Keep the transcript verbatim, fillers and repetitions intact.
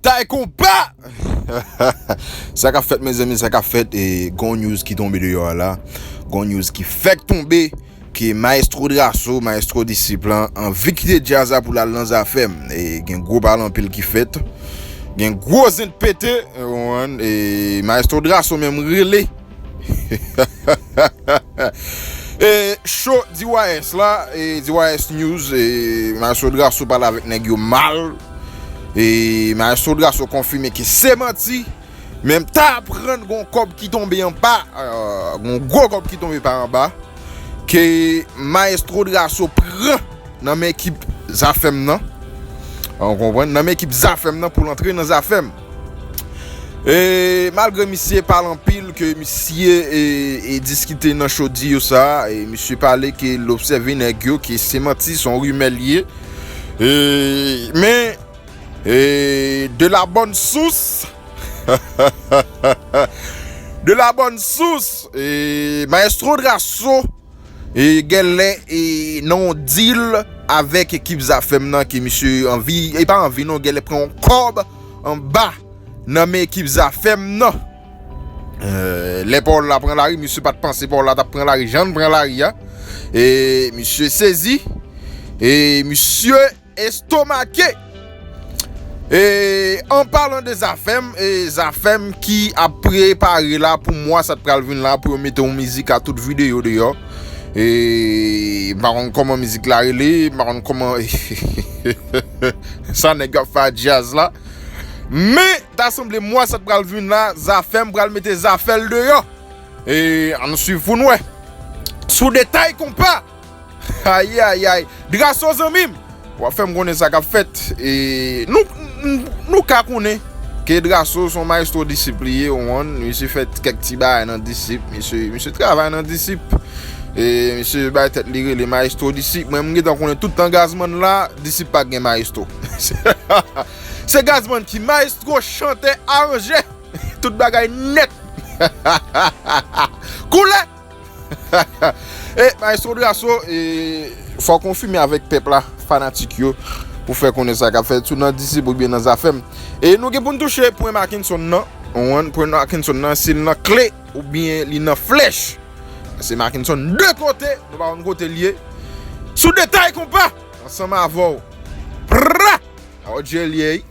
Detay konpa! Sa k ap fèt, mezanmi, sa k ap fèt? E gon news ki tonbe deyò a la. Gon news ki fèk tonbe. Ke Maestro Drasso, Maestro Disip lan, anvi kite djaz la pou l al nan Zafèm. E gen gwo pale anpil ki fèt. Gen gwo zen pete, ou konprann? E Maestro Drasso menm rele. E show D Y S la, e D Y S News, e Maestro Drasso pale avèk nèg yo mal. E Maestro Drasso konfime ke se manti. Men m ta aprann gon kòb ki tonbe anba, euh, gon gwo kòb ki tonbe pa anba, ke Maestro Drasso pran nan men ekip Zafèm nan. Ou konprann? Nan men ekip Zafèm nan pou l antre nan Zafèm. E malgre misye pale anpil, ke misye e, e diskite nan show D Y S sa, e misye pale ke l obsève nèg yo, ke se manti, se yon rimè l ye. E, men, e de la bonne source, de la bonne source, e Maestro Drasso, e genlè, e nan yon deal avèk ekip Zafèm nan, ke misye anvi, e pa anvi non, genlè pran yon kòb anba nan men ekip Zafèm nan. E, lè Paola pran lari, misye pa t panse Paola t ap pran lari jan l pran lari a. E misye sezi. E misye estomake. E an palan de Zafèm, e Zafèm ki ap prepare la pou mwa sa t pral vin la, pou yo mete yon mizik a tout videyo deyò. E m pa konn kòman mizik la rele, m pa konn kòman sa nèg yo ap fè a djaz la. Men ta sanble mwa sa t pral vin la, Zafèm pral mete zafè l deyò. E ann swiv pou n wè. Sou Detay Konpa. Ayayay. Drasso zanmi m, w ap fè m konnen sa k ap fèt. E nou, nou ka konnen ke Drasso se yon Maestro Disip li ye, ou konprann? Misye fè kèk ti bagay nan Disip. Misye, misye travay nan Disip. E misye bay tèt li rele Maestro Disip. Mwen, m gentan konnen tout tan Gazman la, Disip pa gen Maestro. Se Gazman ki Maestro, chantè, aranjè. Tout bagay nèt. Koulè. E Maestro Drasso, e fò w konfime avèk pèp la, fanatik yo, pou fè konnen sa k ap fèt, sou nan Disip oubyen nan Zafèm. E nou gen pou n touche pwen Mackenson nan. Ou konprann? Pwen Mackenson nan, si l nan kle oubyen li nan flèch. Se Mackenson de kote, nou pa konn kote l ye. Sou Detay Konpa, ansanm avè w. Pra! A, Odjè l ye, wi.